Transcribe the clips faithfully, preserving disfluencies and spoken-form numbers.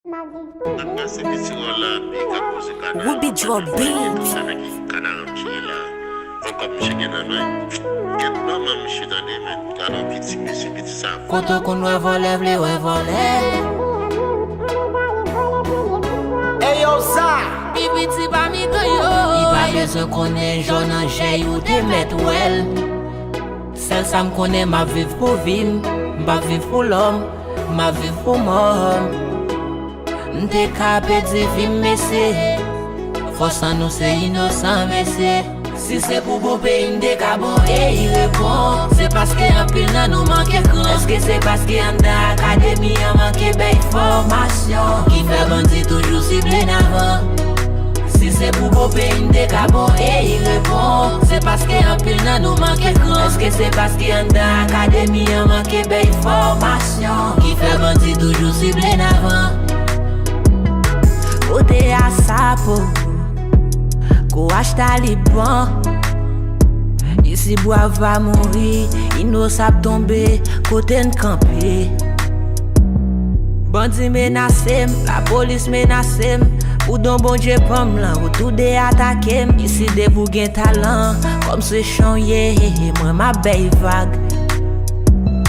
Nan pase piti wòl la, pi ka poze kadav. Ruby Drop Beat. Sa nèg kadav chire la. Ankò misye gen nan men. Gen nan men misye tande, men. Gade yon piti mesye, piti sa. Kote w konn wè vòlè, vle wè vòlè. Ey yo, sa. Pi piti pami gang yo. Li pa bezwen konnen jò nan jèy ou te mèt wè l. Sèl sa m konnen, m ap viv pou vi m. M p ap viv pou lòm. M ap viv pou mò m. M te ka pèdi vi m, mesye. Fòs an nou se inosan, mesye. Si se pou bon peyi, m te ka bon e y repon. Se paske anpil nan nou manke kran. Èske se paske anndan akademi an manke bèy fòmasyon ki fè bandi toujou sible n avan? Si se pou bon peyi, m te ka bon e y repon. Se paske anpil nan nou manke kran. Èske se paske anndan akademi an manke bèy fòmasyon ki fè bandi toujou sible n avan? Kote a sapo, kouraj Taliban. Isi bwav pa mouri, inosan ap tonbe, kote n kanpe? Bandi menase m, lapolis menase m. Pou don Bondye pa m lan, ou toude atake m. Isi depi w gen talan, kòm se chan w ye, mwen m ap bèy vag.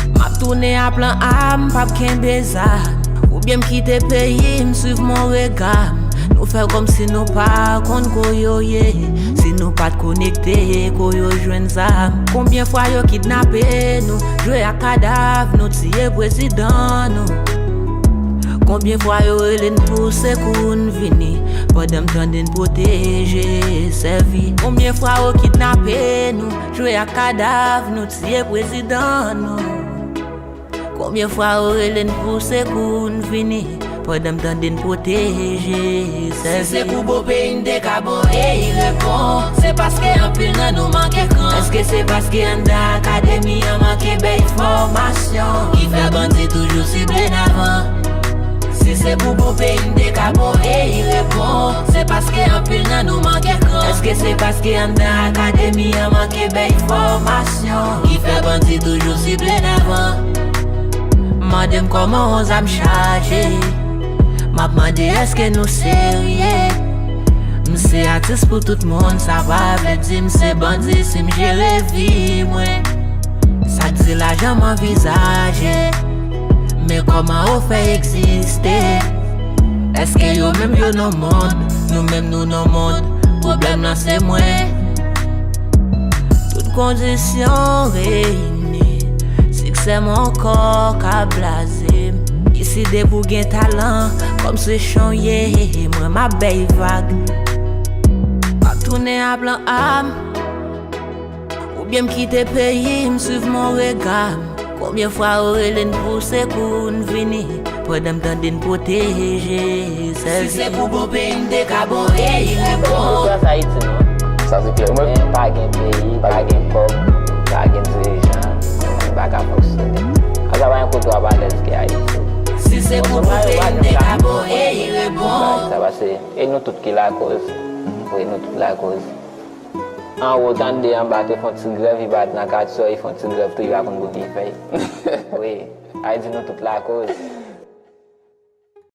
M ap tounen a plan A, m p ap kenbe zam. Oubyen m kite peyi, m swiv mon rega m. Nou fè kòmsi nou pa konn ko yo ye. Si nou pa t konekte, ko yo jwenn zam? Konbyen fwa yo kidnape nou, jwe ak kadav nou, tiye prezidan nou? Konbyen fwa yo rele n pou sekou n vini, pandan m tande n pwoteje, sèvi? Konbyen fwa yo kidnape nou, jwe ak kadav nou, tiye prezidan nou? Konbyen fwa yo rele n pou sekou n vini, pandan m tande n pwoteje, sèvi? Si se pou bon peyi, n te ka bon e y repon. Se paske anpil nan nou manke kran. Èske se paske anndan akademi an manke bèy fòmasyon ki fè bandi toujou sible n avan? Si se pou bon peyi, n te ka bon e y repon. Se paske anpil nan nou manke kran. Èske se paske anndan akademi an manke bèy fòmasyon ki fè bandi toujou sible n avan? Mande m kòman yon zam chaje. M ap mande èske nou serye? M se atis pou tout moun, sa pa vle di m se bandi si m jere vi mwen. Sa k di lajan m anvizaje, men kòman ou fè egziste? Èske yo menm yo nan mond? Nou menm nou nan mond. Pwoblèm lan se mwen. Tout kondisyon reyini, siksè m ankò ka blaze m. Isi depi w gen talan, kòm se chan w ye, mwen m ap bèy vag. M ap tounen a plan A m. Oubyen m kite peyi, m swiv mon rega m. Konbyen fwa yo rele n pou sekou n vini, pandan m tande n pwoteje, sèvi? Si se pou bon peyi, n te ka bon e y repon. Sa Ayiti non. Sa se klè. Men pa gen peyi, pa gen kòb, pa gen dirijan, nou pa ka fonksyone. Sa pa gen kote w ap alèz ke Ayiti. Si se pou bon peyi, n te ka bon e y repon. Sa pase, e nou tout ki lakoz. Wi, nou tout lakoz. Anwo tande anba te fè yon ti grèv, li pa t nan katye, li fè yon ti grèv tou, li pa konn pou ki fèy. Wi, sa vle di nou tout lakoz.